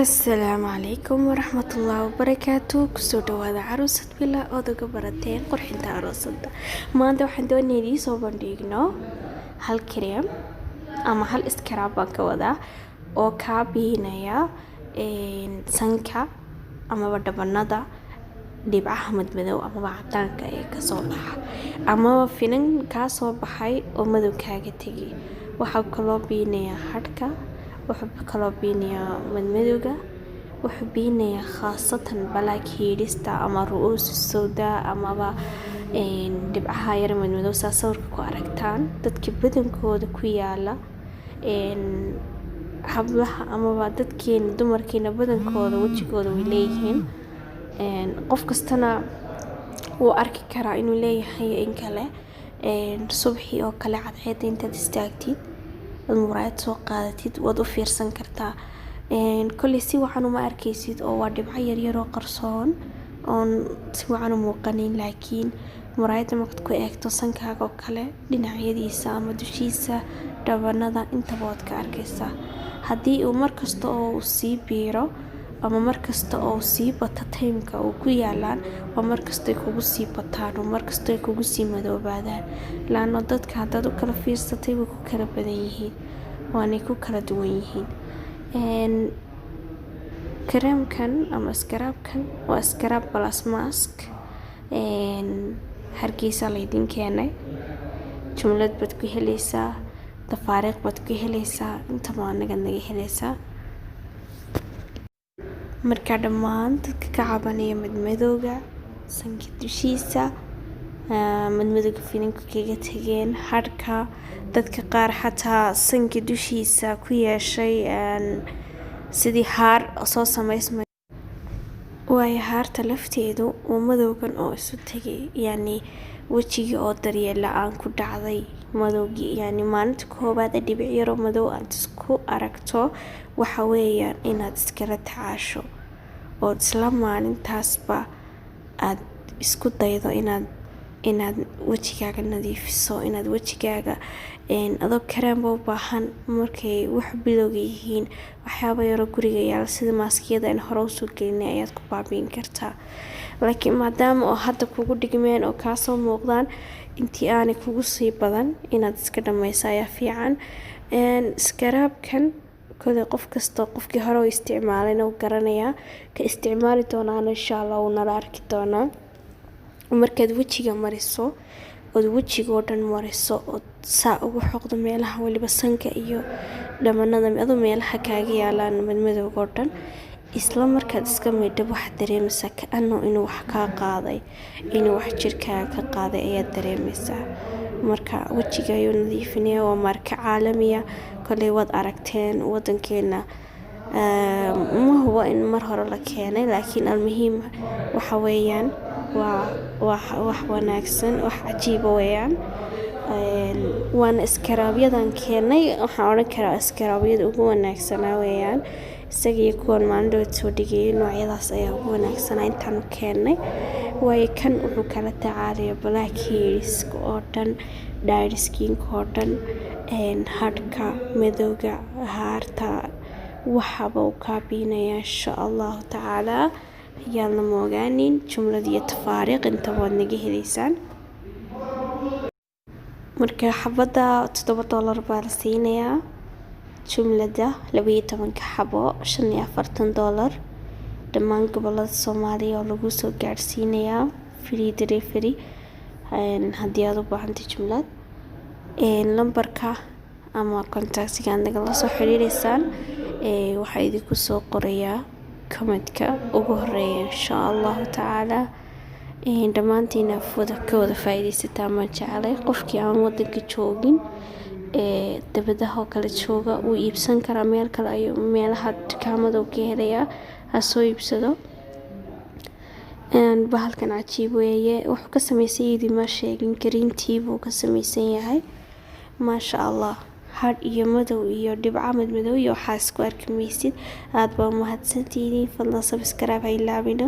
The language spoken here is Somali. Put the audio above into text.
Asalaamu calaykum waraxmatullaahi wabarakaatu. Kusoo dhawaada Caruusad Bila ood uga barateen qurxinta aroosada. Maanta waxaan doonaya idiin soo bandhigno hal cream ama hal scrub baan ka wadaa oo kaa biinaya sanka amaba dhabanada, dhibcaha madmadow amaba cadaanka ee kasoo baxa amaba finan kaa soo baxay oo madow kaaga tegay. Waxaa kaloo biinayaa hadhka, wuxuu kaloo biinayaa madmadowga, wuxuu biinayaa khaasatan blackheadsta ama ru'uus sawda amaba dhibcaha yar madmadow. Saa sawirka ku aragtaan, dadka badankooda ku yaala, hablaha amaba dadkeena, dumarkeena badankooda wajigooda way leeyihiin. Qof kastana wuu arki karaa inuu leeyahay in kale. Subaxii oo kale cadceeda intaad istaagtid, muraayad soo qaadatid, waad u fiirsan kartaa. Kolley si wacan uma arkaysid oo waa dhibco yaryar oo qarsoon oon si wacan u muuqanin, laakiin muraayadda markaad ku eegto sankaaga oo kale dhinacyadiisa ama dushiisa, dhabanada, intaba waad ka arkaysaa. Haddii uu markasta oo uu sii biiro ama markasta oo sii bato timeka uu ku yaalaan, waa markasta ay kugu sii bataan oo markasta ay kugu sii madoobaadaan, laano dadka haddaad u kala fiirsatay way ku kala badan yihiin, waanay ku kala duwan yihiin. Kareemkan ama scrubkan waa scrub plus mask. Hargeysa laydin keenay, jumlad baad ku heleysaa, tafaariiq baad ku heleysaa, intaba anaga naga heleysaa. Marka dhammaan dadka ka cabanaya madmadowga sanka dushiisa, madmadowga finanka kaga tageen, hadhka, dadka qaar xataa sanka dushiisa ku yeeshay sidii haar soo samaysmay, waayo haarta lafteedu waa madowgan oo isu tegay, yacni wejigii oo daryeel la-aan ku dhacday madowgii. Yacni maalinta koowaad ee dhibic yaroo madow aad isku aragto, waxa weeyaan inaad iskala tacaasho ood isla maalintaasba aad isku daydo inaad wejigaaga nadiifiso, inaad wejigaaga adoo kareemba u baahan markay wax bilowga yihiin, waxyaabo yaroo guriga yaala sida maaskiyada aan hore usoo gelinay ayaad ku baabi'in kartaa. Laakiin maadaama oo hadda kugu dhigmeen oo kaasoo muuqdaan, intii aanay kugu sii badan inaad iska dhammayso ayaa fiican. Scrubkan koley qof kasta, qofkii hore u isticmaalayna wuu garanayaa, ka isticmaali doonaana insha Allah wuu nala arki doonaa. Markaad wejiga mariso, ood wejiga oo dhan mariso, ood saa ugu xoqdo meelaha, waliba sanka iyo dhamanada, adoo meelaha kaaga yaalaan madmadowga oo dhan, isla markaad iska maydhab, waxaad dareemaysaa ka-ano inuu wax kaa qaaday, inuu wax jirkaaga ka qaaday ayaad dareemaysaa. Marka wejiga ayuu nadiifinayaa. Waa maarka caalamiya, koley waad aragteen. Wadankeena ma hubo in mar hore la keenay, laakiin almuhiim waxa weeyaan waa wax wanaagsan, wax cajiiba weeyaan. Waana scrubyadan keenay, waxaan odhan karaa scrubyada ugu wanaagsanaa weeyaan. Isaga iyo kuwan maalin dhaweyd soo dhigayay, noocyadaas ayaa ugu wanaagsanaa intaanu keennay, waayo kan wuxuu kala tacaalaya blackheadska oo dhan, dead skinka oo dhan, hadhka, madowga, haarta, waxaba uu kaa biinaya insha Allahu tacaala. Yaan la moogaanin, jumlad iyo tafaariiq intaba waad naga heleysaan. Marka xabadda $7 baa la siinayaa, jumlada 12-ka xabo $45. Dhammaan gobolada Soomaaliya oo lagu soo gaadhsiinayaa free delivery. Haddii aad u baahantay jumlad, lambarka ama contactiga aad nagala soo xiriireysaan waxaa idinku soo qorayaa commentka ugu horeeya insha Allahu tacaala. Dhammaantiina wada ka wada faa'iidaysataan baan jeclay. Qofkii aan wadanka joogin ee dabadaha oo kale jooga wuu iibsan karaa, meel kale ayuu meelaha dukaamada uu ka helayaa, ha soo iibsado. Bahalkan cajiib weeye. Wuxuu ka samaysan yahay idinma sheegin, green tea buu ka samaysan yahay. Maasha Allah, hadh iyo madow iyo dhibco madmadow iyo waxaa isku arki maysid. Aad baa umahadsantihiin. Fadlan subscribe ha ilaawina.